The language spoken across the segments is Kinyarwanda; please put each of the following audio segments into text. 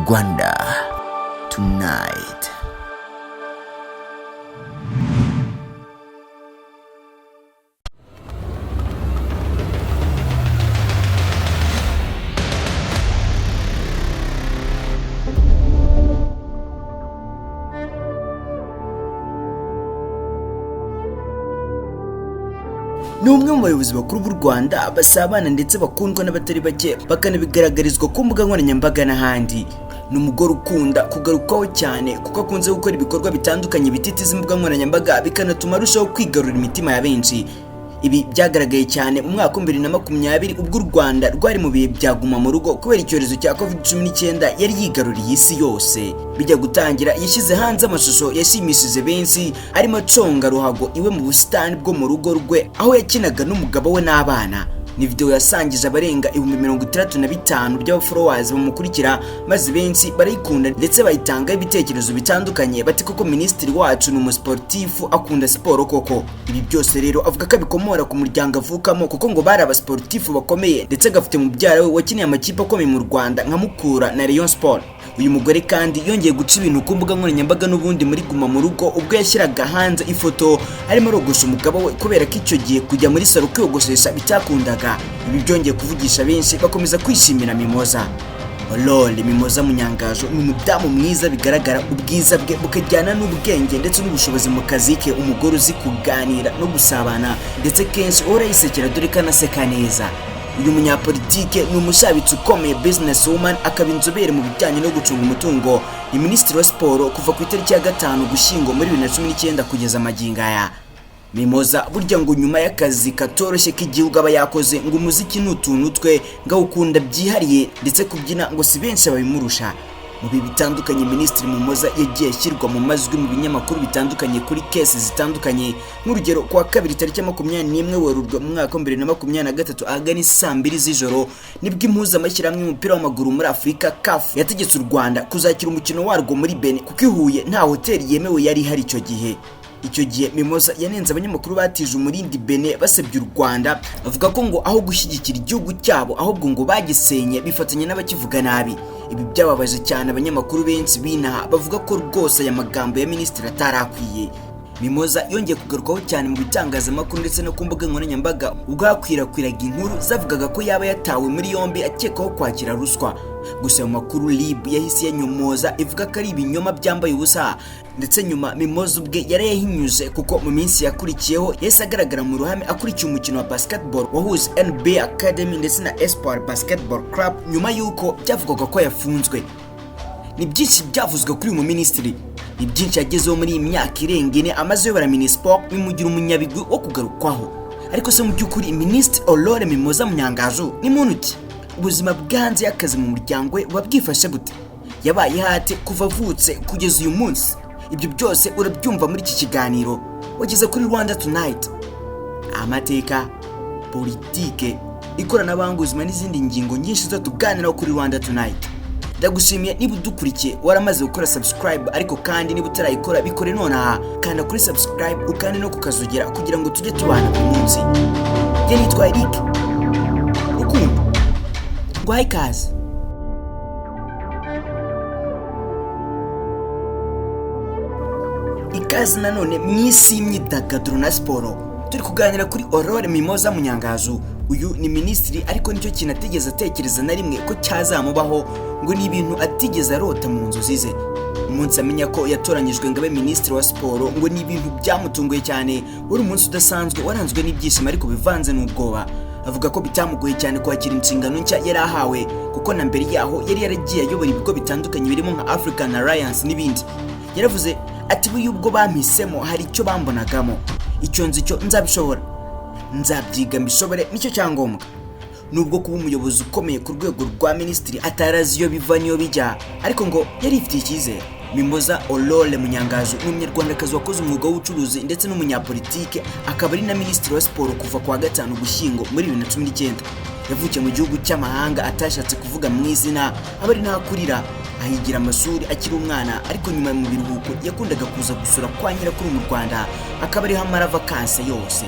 Rwanda Tonight. Ni umwe mu bayobozi bakuru b'u Rwanda basabana ndetse bakundwa n'abatari bake, bakanabigaragarizwa ku mbuga nkoranyambaga n'ahandi. Ni umugore ukunda kugarukwaho cyane kuko akunze gukora ibikorwa bitandukanye bititiza imbuga nkoranyambaga, bikanatuma arushaho kwigarurira imitima ya benshi. Ibi byagaragaye cyane mu mwaka wa 2020, ubwo u Rwanda rwari mu bihe bya guma mu rugo kubera icyorezo cya COVID-19 yari yigaruriye isi yose. Bijya gutangira, yashyize hanze amashusho yashimishije benshi arimo aconga ruhago iwe mu busitani bwo mu rugo rwe, aho yakinaga n'umugabo we n'abana. Ni video yasangije abarenga 65,000 by'abafollowers bamukurikira, maze benshi barayikunda ndetse bayitangaho ibitekerezo bitandukanye, bati koko minisitiri wacu ni umusiporutifu, akunda siporo koko. Ibi byose rero avuga ko abikomora ku muryango avukamo, kuko ngo bari abasiporutifu bakomeye, ndetse agafite mubyara we wakiniye amakipe akomeye mu Rwanda nka Mukura na Rayon Sport. Uyu mugore kandi yongeye guca ibintu ku mbuga nkoranyambaga n'ubundi muri guma mu rugo, ubwo yashyiraga hanze ifoto arimo arogosha umugabo we, kubera ko icyo gihe kujya muri salo kwiyogoshesha bitakundaga. Ibi byongeye kuvugisha benshi, bakomeza kwishimira Mimoza. Aurore Mimoza Munyangajo ni umudamu mwiza, bigaragara ubwiza bwe bukajyana n'ubwenge ndetse n'ubushobozi mu kazi ke. Umugore uzi kuganira no gusabana, ndetse kenshi uhora yisekera, dore ko anaseka neza. Uyu munyapolitike ni umushabitsi ukomeye, business woman, akaba inzobere mu bijyanye no gucunga umutungo. Ni minisitiri wa siporo kuva ku itariki ya 5 Ugushyingo muri 2019 kugeza magingo aya. Mimoza burya ngo nyuma y'akazi katoroshye k'igihugu aba yakoze, ngo umuziki ni utuntu twe, ngo awukunda byihariye, ndetse kubyina ngo si benshi babimurusha. Mu bihe bitandukanye, Minisitiri Mimoza yagiye ashyirwa mu majwi mu binyamakuru bitandukanye kuri case zitandukanye. Nk'urugero, kuwa kabiri tariki 21 Werurwe mu mwaka wa 2023, ahagana saa 2 z'ijoro, nibwo impuzamashyirahamwe y'umupira w'amaguru muri Afurika, CAF, yategetse u Rwanda kuzakira umukino warwo muri Benin, kuko i Huye nta hoteli yemewe yari ihari icyo gihe. Icyo gihe Mimoza yanenze abanyamakuru batije umurindi Benin basebye u Rwanda, avuga ko ngo aho gushyigikira igihugu cyabo ahubwo ngo bagisenye bifatanya n'abakivuga nabi. Ibi byababaje cyane abanyamakuru benshi binaha, bavuga ko rwose aya magambo ya minisitiri atarakwiye. Mimoza yongeye kugarukwaho cyane mu bitangazamakuru ndetse no ku mbuga nkoranyambaga ubwo hakwirakwiraga inkuru zavugaga ko yaba yatawe muri yombi akekwaho kwakira ruswa. Gusa ayo makuru RIB yahise yanyomoza, ivuga ko ari ibinyoma byambaye ubusa, ndetse nyuma Mimoza ubwe yarayahinyuze, kuko mu minsi yakurikiyeho yahise agaragara mu ruhame akurikiye umukino wa basketball wahuje NBA Academy ndetse na Espoir Basketball Club, nyuma y'uko byavugwaga ko yafunzwe. Ni byinshi byavuzwe kuri uyu muminisitiri, ni byinshi yagezeho muri iyi myaka irenga 4 amaze ayobora Minispoc, bimugira umunyabigwi wo kugarukwaho. Ariko se mu by'ukuri Minisitiri Aurore Mimoza Munyangajo ni muntu ki? Ubuzima bwanze y'akazi mu muryango we buba bwifashe gute? Yabaye hate kuva avutse kugeza uyu munsi? Ibyo byose urabyumva muri iki kiganiro wageze kuri Rwanda Tonight. Amateka, politike, ikoranabuhanga, ubuzima n'izindi ngingo nyinshi zo tuganiraho kuri Rwanda Tonight. Ndagushimiye niba udukurikiye waramaze gukora subscribe, ariko kandi niba utarayikora bikore nonaha, kanda kuri subscribe ukande no kukazogera kugira ngo tujye tubana buri munsi. Njye nitwa Eric Rukundo, nguhaye ikaze. Ikaze nanone mu isi y'imyidagaduro na siporo. Turi kuganira kuri Aurore Mimoza Munyangajo. Uyu ni minisitiri, ariko nicyo kintu atigeze atekereza na rimwe ko cyazamubaho, ngo ni ibintu atigeze arota mu nzozi ze. Umunsi amenya ko yatoranyijwe ngo abe minisitiri wa siporo, ngo ni ibintu byamutunguye cyane. Wari umunsi udasanzwe waranzwe n'ibyishimo ariko bivanze n'ubwoba. Avuga ko bitamugoye cyane kwakira inshingano nshya yari ahawe, kuko na mbere yaho yari yaragiye ayobora ibigo bitandukanye birimo nka African Alliance n'ibindi. Yaravuze ati: "Buriya ubwo bampisemo hari icyo bambonagamo, icyo nzi cyo nzabishobora, nzabyiga mbishobore, nicyo cyangombwa." Nubwo kuba umuyobozi ukomeye ku rwego rwa minisitiri atarazi iyo biva n'iyo bijya, ariko ngo yari ifitiye icyizere. Mimoza Aurore Munyangajo ni umunyarwandakazi wakoze umwuga w'ubucuruzi ndetse n'umunyapolitike, akaba ari na minisitiri wa siporo kuva kuwa 5 Ugushyingo muri 2019. Yavukiye mu gihugu cy'amahanga atashatse kuvuga mu izina, aba ari naho akurira, ahigira amashuri akiri umwana, ariko nyuma mu biruhuko yakundaga kuza gusura kwa nyirakuru mu Rwanda, akaba ariho amara vakanse yose.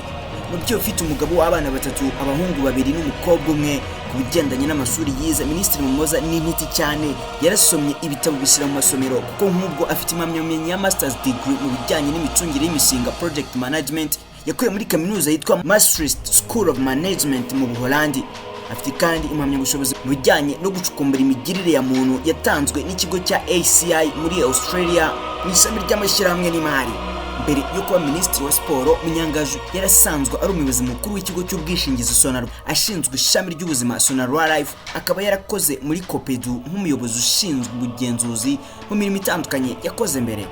Umubyeyi ufite umugabo w'abana batatu, abahungu babiri n'umukobwa umwe. Ku bigendanye n'amashuri yize, Minisitiri Mimoza ni intiti cyane. Yarasomye ibitabo bishyira mu masomero, kuko nk'ubwo afite impamyabumenyi ya Masters Degree mu bijyanye n'imicungire y'imishinga, Project Management, yakuye muri kaminuza yitwa Maastricht School of Management mu Buholandi. Afite kandi impamyabushobozi mu bijyanye no gucukumbura imigirire ya muntu yatanzwe n'ikigo cya ACI muri Australia mu ishami ry'amashyirahamwe n'imari. Mbere yo kuba Minisitiri wa Siporo, Munyangaju yarasanzwe ari umuyobozi mukuru w'ikigo cy'ubwishingizi Sonarwa, ashinzwe ishami ry'ubuzima Sonarwa Life, akaba yarakoze muri COPEDU nk'umuyobozi ushinzwe ubugenzuzi mu mirimo itandukanye yakoze mbere.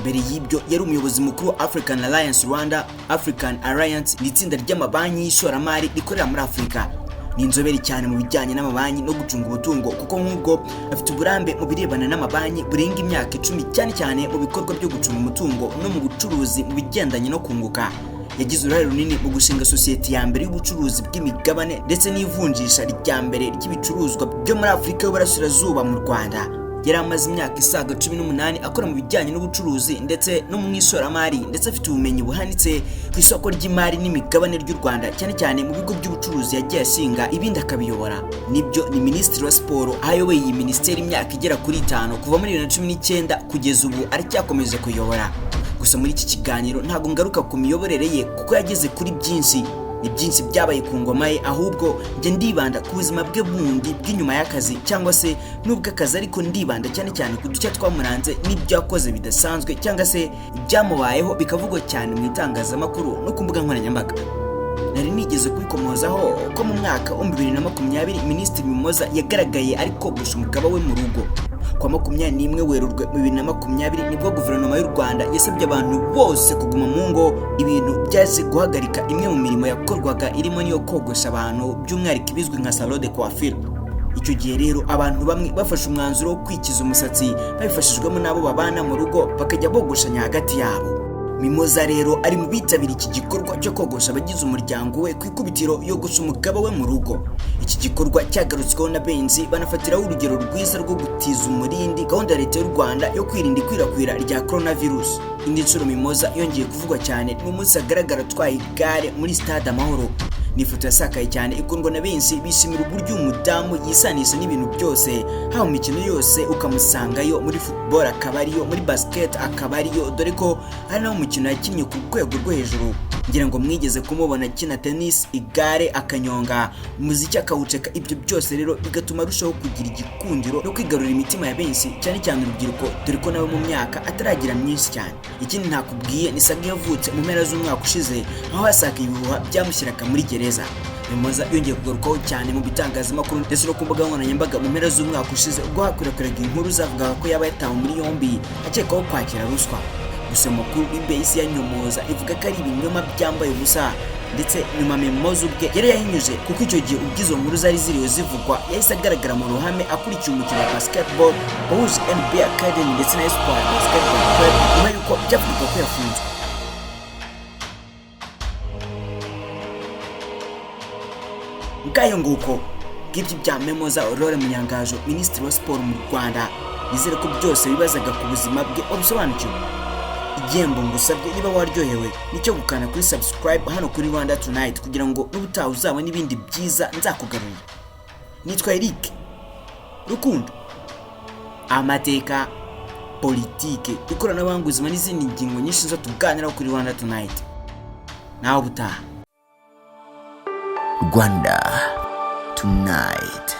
Mbere y'ibyo yari umuyobozi mukuru wa African Alliance Rwanda. African Alliance ni itsinda ry'amabanki y'ishoramari rikorera muri Afurika. Ni inzobere cyane mu bijyanye n'amabanki no gucunga umutungo, kuko nk'ubwo afite uburambe mu birebana n'amabanki burenga imyaka 10, cyane cyane mu bikorwa byo gucunga umutungo no mu bucuruzi mu bigendanye no kunguka. Yagize uruhare runini mu gushinga sosiyete ya mbere y'ubucuruzi bw'imigabane ndetse n'ivunjisha rya mbere ry'ibicuruzwa byo muri Afurika y'Uburasirazuba mu Rwanda. Yari amaze imyaka isaga 18 akora mu bijyanye n'ubucuruzi ndetse no mu ishoramari, ndetse afite ubumenyi buhanitse ku isoko ry'imari n'imigabane ry'u Rwanda, cyane cyane mu bigo by'ubucuruzi yagiye ashinga, ibindi akabiyobora. Nibyo, ni Minisitiri wa Siporo, aho ayoboye iyi minisiteri imyaka igera kuri 5, kuva muri 2019 kugeza ubu aracyakomeje kuyobora. Gusa muri iki kiganiro ntabwo ngaruka ku miyoborere ye, kuko yageze kuri byinshi, ni byinshi byabaye ku ngoma ye. Ahubwo njye ndibanda ku buzima bwe bundi bw'inyuma y'akazi, cyangwa se n'ubwo akazi, ariko ndibanda cyane cyane ku duce twamuranze n'ibyo yakoze bidasanzwe, cyangwa se ibyamubayeho bikavugwa cyane mu itangazamakuru no ku mbuga nkoranyambaga. Nari nigeze kubikomozaho ko mu mwaka wa 2020 Minisitiri Mimoza yagaragaye ari kogosha umugabo we mu rugo. Kwa 21 Werurwe mu 2020 nibwo guverinoma y'u Rwanda yasabye abantu bose kuguma mu ngo, ibintu byaje guhagarika imwe mu mirimo yakorwaga, irimo n'iyo kogosha abantu, by'umwihariko ibizwi nka salon de coiffure. Icyo gihe rero abantu bamwe bafashe umwanzuro wo kwikiza umusatsi babifashijwemo n'abo babana mu rugo, bakajya bogoshanya hagati yabo. Mimoza rero ari mu bitabira iki gikorwa cyo kogosha abagize umuryango we. Ku ikubitiro yogosha umugabo we mu rugo. Iki gikorwa cyagarutsweho na benshi, banafatiraho urugero rwiza rwo gutiza umurindi gahunda ya Leta y'u Rwanda yo kwirinda ikwirakwira rya coronavirus. Indi nshuro Mimoza yongeye kuvugwa cyane ni umunsi agaragara atwaye igare muri Stade Amahoro. Ni ifoto yasakaye cyane, ikundwa na benshi, bishimira uburyo uyu mudamu yisanisha n'ibintu byose, haba mu mikino yose ukamusangayo, muri football akaba ariyo, muri basket akaba ariyo, dore ko ari nawo mukino yakinnye ku rwego rwo hejuru. Ngira ngo mwigeze kumubona akina tennis, igare akanyonga, umuziki akawuceka. Ibyo byose rero bigatuma arushaho kugira igikundiro no kwigarurira imitima ya benshi, cyane cyane urubyiruko, dore ko nawe mu myaka ataragira myinshi cyane. Ikindi ntakubwiye ni saga yavutse mu mpera z'umwaka ushize, aho hasakaye ibihuha byamushyiraga muri gereza. Mimoza yongeye kugarukwaho cyane mu bitangazamakuru ndetse no ku mbuga nkoranyambaga mu mpera z'umwaka ushize, ubwo hakwirakwiraga inkuru zavugaga ko yaba yatawe muri yombi akekwaho kwakira ruswa. Gusa amakuru RIB yanyomoza, ivuga ko ari ibinyoma byambaye ubusa, ndetse nyuma Mimoza ubwe yari yahinyuje, kuko icyo gihe ubwo izo nkuru zari ziriwe zivugwa yahise agaragara mu ruhame akurikiye umukino wa basketball wahuje NBA Academy ndetse na Espoir Basketball Club, nyuma y'uko byavugwaga ko yafunzwe. Ngayo nguko, ngibyo bya Mimoza Aurore Munyangaju, Minisitiri wa Siporo mu Rwanda. Nizere ko byose wibazaga ku buzima bwe wabisobanukiwe. Igihembo ngusabye, niba waryohewe, nicyo gukanda kuri subscribe hano kuri Rwanda Tonight, kugira ngo n'ubutaha uzabone ibindi byiza nzakugarurira. Nitwa Eric Rukundo. Amateka, politike, ikoranabuhanga, ubuzima n'izindi ngingo nyinshi zo tuganiraho kuri Rwanda Tonight. Nawe ubutaha. Rwanda Tonight.